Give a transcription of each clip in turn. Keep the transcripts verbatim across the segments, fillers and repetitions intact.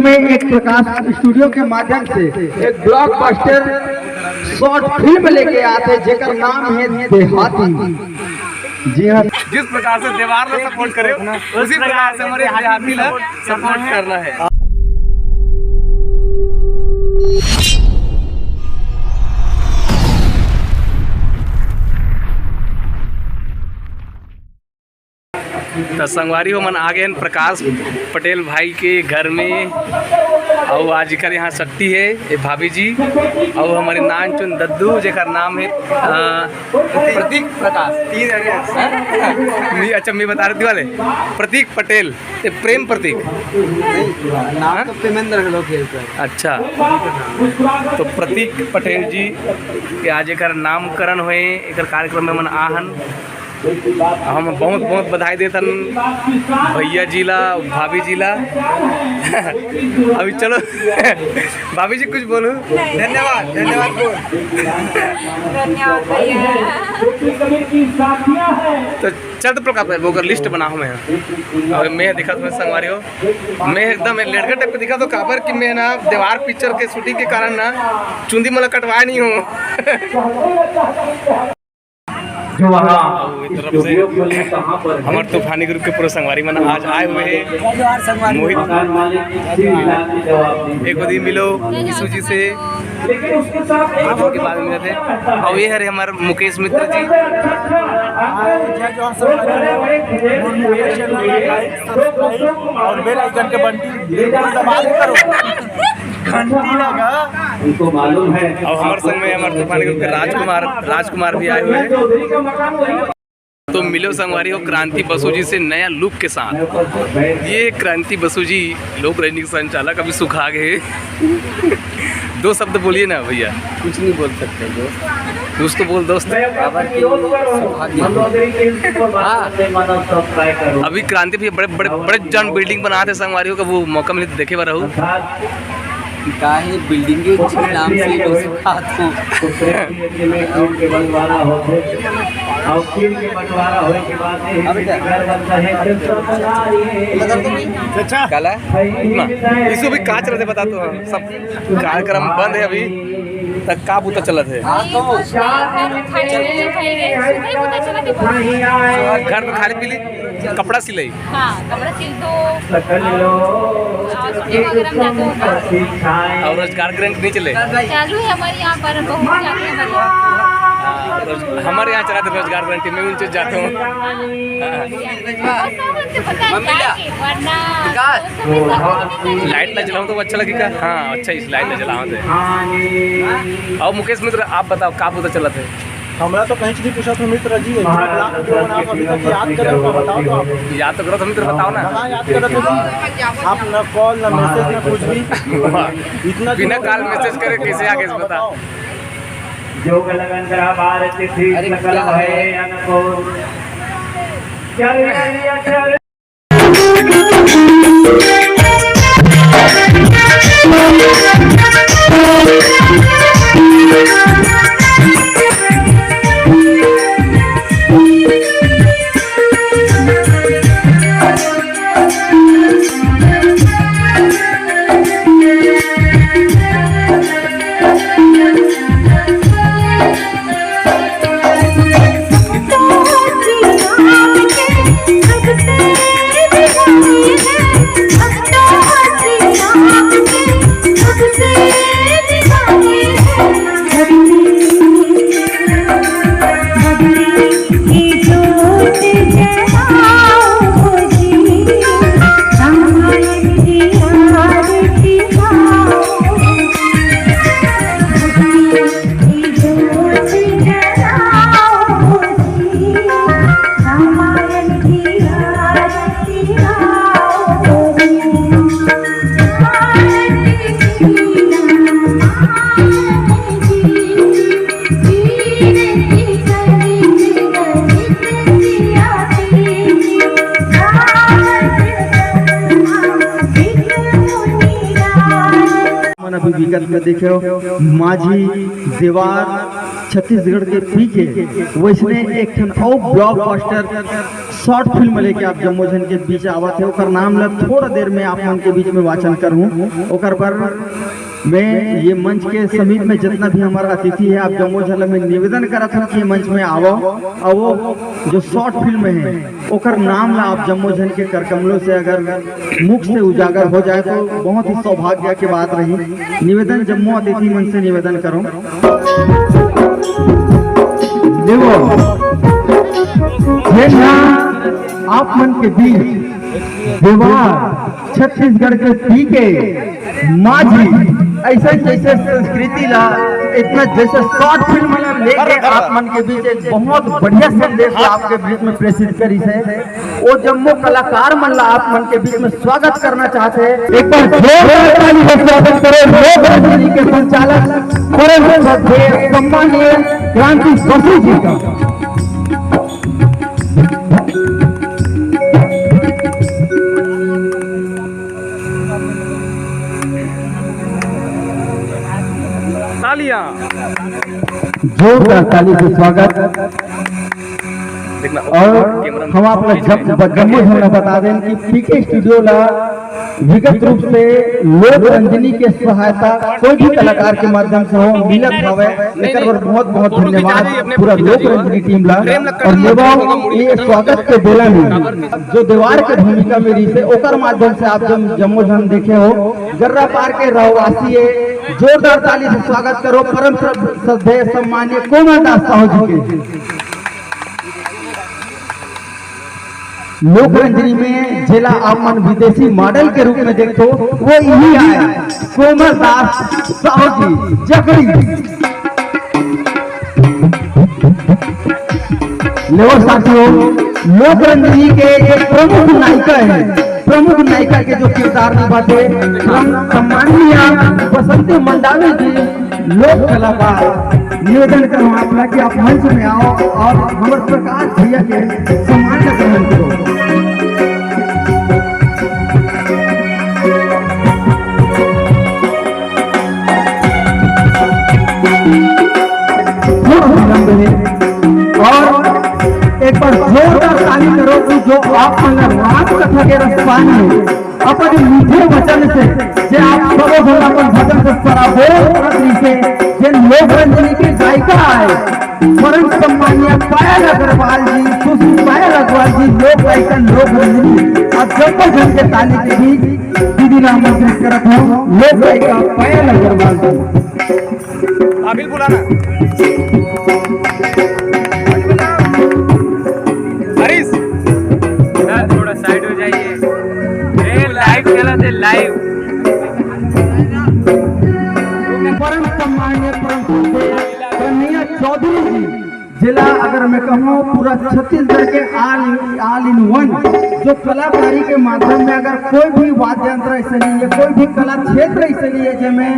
में एक प्रकाश स्टूडियो के माध्यम से एक ब्लॉकबस्टर शॉर्ट फिल्म लेके आते, जेकर नाम है देहाती। जी हाँ। जिस प्रकार से देवार ला सपोर्ट करे, उसी प्रकार से हमारे देहाती ला सपोर्ट करना है। त संगवारी हो, मन आ गए हैं प्रकाश पटेल भाई के घर में। अउ आज एकर यहाँ सट्टी है, ये भाभी जी, अउ हमारे नानचुन दद्दू, जेकर नाम है, अ, प्रतीक प्रकाश। तीन है। नहीं, अच्छा, मैं बता रही वाले, प्रतीक पटेल, ये प्रेम प्रतीक। नहीं, नाम तो प्रेमेंद्र घलो खेलता है। अच्छा, तो प्रतीक पटेल जी के आज एकर नामकरण हुए, एकर कार्यक्रम में मन आहन। हम बहुत बहुत बधाई देथन भैया जी ला, भाभी जी ला। अभी चलो, भाभी जी कुछ बोलो। धन्यवाद, धन्यवाद बोल। धन्यवाद भैया। तो चल तो प्रकाश भाई, ओकर लिस्ट बनाहूँ मैं। अभी मैं दिखा तुम्हें संगवारी हो, मैं एकदम लेड़का टाइप के दिखा तो काबर कि मैं ना देवार पिक्चर के शूटिंग के कारण ना चुंदी मला कटवाए नहीं हूँ। जो वहाँ अउ ये तरफ से स्टूडियो खोले, कहाँ पर है? हमारे तूफानी ग्रुप के पूरे संगवारी मन आज आए हुए हैं। मोहित, मकान मालिक किसी विधान की जवाब नहीं। एक बदी मिलो यीशु जी से। लेकिन उसके साथ एक आप लोग के बाद में मिलते हैं। अउ ये हरे हमारे मुकेश मित्र जी। हाँ, जय जोहार संगवारी हो। मोर मुकेश चैनल ला like, subscribe अउ bell icon के बंटी बिल्कुल दबा दे करो। घंटी लगा। उनको मालूम है। अउ हमारे संग में हमारे तूफानी ग्रुप के राजकुमार, राजकुमार भी आए हुए हैं। तो मिलो संगवारी हो क्रांति बसु जी से नया लुक के साथ। ये क्रांति बसु जी लोक रंजनी के संचालक अभी सुखा गए। दो शब्द बोलिए ना भैया। कुछ नहीं बोल सकते दोस्त। कुछ तो बोल दोस्त। बाबा की सौभाग्य। हाँ। अभी क्रांति भैया बड़े, बड़े, बड़े जान बिल्डिंग बनात हे संगवारी हो, कभू मौका मिले तो देखे बर रहू। काहे बिल्डिंग के नाम से ही कुछ बात हो। अबे क्या? काला? ना, इसको भी कांच रहते बता तो, हाँ, सब कार्यक्रम बंद है अभी तक। का बूता चलत है? घर में खाली पीली, कपड़ा सिलाई। हाँ, कपड़ा सिल दो। और shooting वगैरह में जाते हो क्या? और रोजगार गारंटी नहीं चले? चालू है हमारे यहाँ पर, बहुत जाते हैं हमारे यहाँ। हाँ, रोज-, हमारे यहाँ चला तो रोजगार गारंटी, मैं उनसे जाता हूँ। हाँ। बस सब उनसे पता है, मम्मी क्या ला। है, वरना विकास। दोस्तों में सब लाइट ना जलाऊं तो अच्छा लगेगा। हाँ, अच्छा, इस लाइट ना जलाऊं तो। और मुकेश मित्र, आप बताओ, का पता चलत है? हमरा तो कहीं नहीं पूछा था मित्र जी, इतना ब्लॉग वीडियो बना था, अभी तक याद करे तो बताओ तो आप। याद तो करो तो मित्र, बताओ ना। हाँ, याद करे तो आप ना कॉल, ना मैसेज, ना कुछ भी। इतना बिना कॉल मैसेज करे कैसे आगे से बताओ? योग लगन करा भारत की ठीक अरे सकल क्या है? भय अनको। क्या रे, क्या रे, क्या रे? मन अभी विगत में देखे हो, माझी, देवार, छत्तीसगढ़ के पीके वइसने एक ठन अउ ब्लॉकबस्टर शॉर्ट फिल्म लेके आप जम्मो झन के बीच आवत हे, ओकर नाम ला थोड़ा देर में आप मन के बीच में वाचन करहूँ। ओकर बर मैं ये मंच के समीप में जितना भी हमारा अतिथि है, आप जम्मो झन ला मैं निवेदन करत हूँ कि ये मंच में आवो, और वो जो शॉर्ट फिल्म है, ओकर नाम ला आप जम्मो झन के करकमलों से अगर मुख से उजागर हो जाए तो बहुत ही सौभाग्य की बात रही। निवेदन, जम्मो अतिथि मन से निवेदन करो। देखो, ये ना आप मन के बीच दीवार छत्तीसगढ़ के पीके माझी ऐसे जैसे संस्कृति ला इतना जैसे शॉर्ट फिल्म ला लेके आप मन के बीच एक बहुत बढ़िया संदेश ला आपके बीच में प्रेषित करी से। वो जम्मो कलाकार मन ला आप मन के बीच में स्वागत करना चाहते हैं। एक बार जोरदार ताली से स्वागत करो लोक रंजनी के संचालक परम श्रद्धेय सम्माननीय क्रांति बसु जी का। तालियां। जोरदार ताली से स्वागत। देखना, और कैमरा हम आप लोग जब जम्मो झन ला बता दें कि पीके स्टूडियो ला विगत रूप से लोक रंजनी के सहायता कोई भी कलाकार के माध्यम से हो मिलत हवे, एकर बर बहुत बहुत धन्यवाद पूरा लोक रंजनी टीम ला। और लेवा ये स्वागत के बेला में जो दीवार के भूमिका में रही से ओकर माध्यम से आप जब जम्मो झन देखे हो, गर्रा पार के रहवासी है, जोरदार ताली से स्वागत करो परम श्रद्ध-, श्रद्धेय सम्माननीय कोमल दास साहू जी के। लोक रंजनी में जेला आप मन विदेशी मॉडल के रूप में देखो, वो यही आय कोमल दास साहू जी जकड़ी। लेवर साथियों, लोक रंजनी के जो प्रमुख नायिका है, प्रमुख नायिका के जो किरदार निभाथे, हम सम्माननीय बसंती मंडावी जी, लोक कलाकार, निवेदन करूँ आप ला कि आप मंच में आओ और हमर प्रकाश भैया के सम्मान का ग्रहण करो। बहुत आनंद है। और एक बार जोरदार ताली करो कि जो आप मन राम कथा के रसपान में अपन मीठे वचन से जे आप सबो झन अपन भजन से सराबोर करत रहिसे, जे लोक रंजनी के गायिका आय, परम सम्माननीय पायल अग्रवाल जी, सुश्री पायल अग्रवाल जी, लोक गायिका लोक रंजनी, आप जम्मो झन के ताली के बीच दीदी ला आमंत्रित करत हूँ, लोक गायिका पायल अग्रवाल जी। हाँ, बिल्कुल आना। हरीश, सर, थोड़ा साइड हो जाइए। ए, लाइव चला थे, लाइव। परम सम्माननीय परम श्रद्धेय कन्हैया चौधरी जी, जिला अगर मैं कहूँ पूरा छत्तीसगढ़ के all, all in one जो कलाकारी के माध्यम में अगर कोई भी वाद्य यंत्र ऐसे नहीं है, कोई भी कला क्षेत्र ऐसे नहीं है, जेमे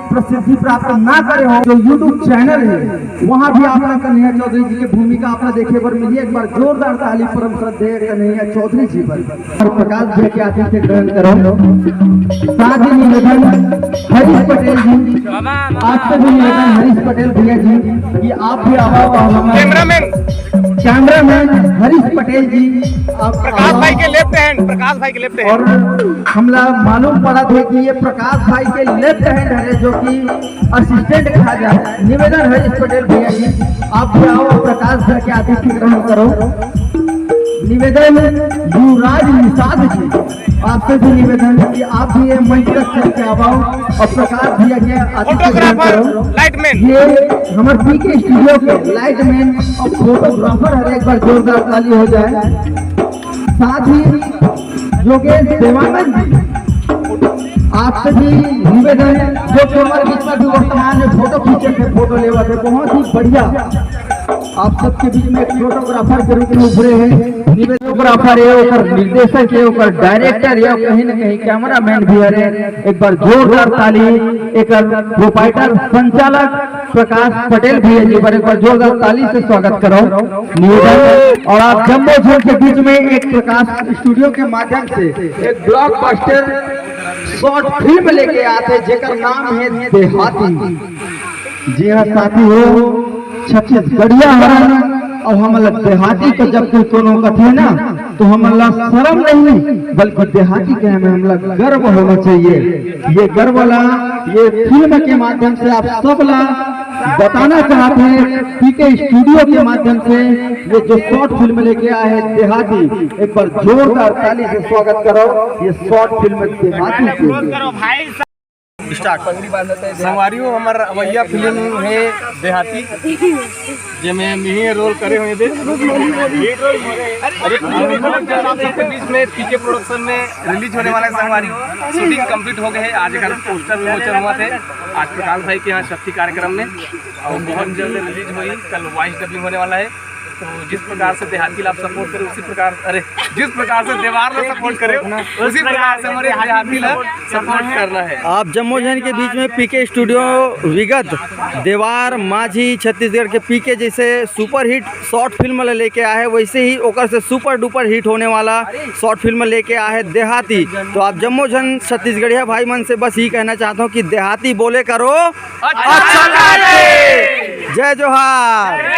प्रसिद्धि प्राप्त ना करे हो, जो YouTube चैनल है, वहाँ भी आप लोग कन्हैया चौधरी जी की भूमिका आप लोग देखे बर मिली। एक बार जोरदार ताली परम श्रद्धेय कन्हैया चौधरी जी पर और प्रकाश भैया के आतिथ्य ग्रहण करो। साथ ही निवेदन हरीश पटेल जी, आपसे भी निवेदन हरीश पटेल भैया जी कि आप भी आओ और हमारे कैमरामैन। कैमरामैन हरीश पटेल जी, आप प्रकाश भाई के लेफ्ट हैंड, प्रकाश भाई के लेफ्ट हैंड। और हमला मालूम पड़ा थे कि ये प्रकाश भाई के लेफ्ट हैंड है जो कि असिस्टेंट कहा जाए। निवेदन हरीश पटेल भैया जी, आप भी आओ और प्रकाश भैया के आतिथ्य ग्रहण करो। निवेदन युवराज निषाद जी, आपसे भी निवेदन कि आप भी ये मंच तक चल के आओ और प्रकाश भैया के आतिथ्य ग्रहण करो। लाइटमैन। ये हमर पीके स्टूडियो के लाइटमैन और फोटोग्राफर है, एक बार जोरदार ताली हो जाए। साथ ही योगेश देवानंद जी, आपसे भी निवेदन, जो कि हमारे बीच में भी वर्तमान में फोटो खींचे थे, फोटो लेवा थे, बहुत ही बढ़िया। आप सबके बीच में एक फोटोग्राफर के रूप में उभरे हैं। निवेदन फोटोग्राफर है, ओकर निर्देशक है, ओकर डायरेक्टर है, कहीं ना कहीं कैमरामैन भी है। एक बार जोरदार ताली, एक प्रोपाइटर संचालक प्रकाश पटेल भैया जी पर एक बार जोरदार ताली से स्वागत करो। निवेदन, और आप जम्मो झन के बीच में एक प्रकाश स्टूडियो के माध्यम से एक ब्लॉकबस्टर शॉर्ट फिल्म लेके आते, जेकर नाम है देहाती। जी हाँ साथी हो, छत्तीसगढ़िया हरन, अउ हमन ला देहाती को जब कोई कोनो कथे ना, तो हमन ला शर्म नहीं, बल्कि देहाती कहे में हमन ला गर्व होना चाहिए। ये गर्व ला ये फिल्म के माध्यम से आप सब ला बताना चाहते हैं, पीके स्टूडियो के माध्यम से ये जो शॉर्ट फिल्म लेके आए हैं देहाती, एक बार जोरदार ताली से स्वागत करो ये शॉर्ट फिल्म देहाती के। स्टार्ट। संगवारी हो, हमर अवैया फिल्म हे देहाती, जेमे मिही रोल करे हुए थे। अरे, आप सबके बीच में पीके प्रोडक्शन में रिलीज होने वाला है संगवारी हो। शूटिंग कंप्लीट हो गए है, आज एकर पोस्टर विमोचन हुआ थे आज प्रकाश भाई के यहाँ शक्ति कार्यक्रम में, और बहुत जल्द रिलीज हुई। कल वॉइस डबिंग होने वाला है, तो जिस प्रकार से देहाती ला आप सपोर्ट करें उसी प्रकार, अरे, जिस प्रकार से देवार ला सपोर्ट करें उसी प्रकार से हमरे देहाती ला सपोर्ट करना है। आप जम्मो झन के बीच में पीके स्टूडियो विगत देवार माझी छत्तीसगढ़ के पीके जैसे सुपरहिट शॉर्ट फिल्म ला लेके आए है, वैसे ही ओकर से सुपर डुपर हिट होने वाला शॉर्ट फिल्म लेके आए है देहाती। तो आप जम्मो झन छत्तीसगढ़िया भाई मन से बस यही कहना चाहता हूँ कि देहाती बोले करो, अच्छा लगे। जय जोहार।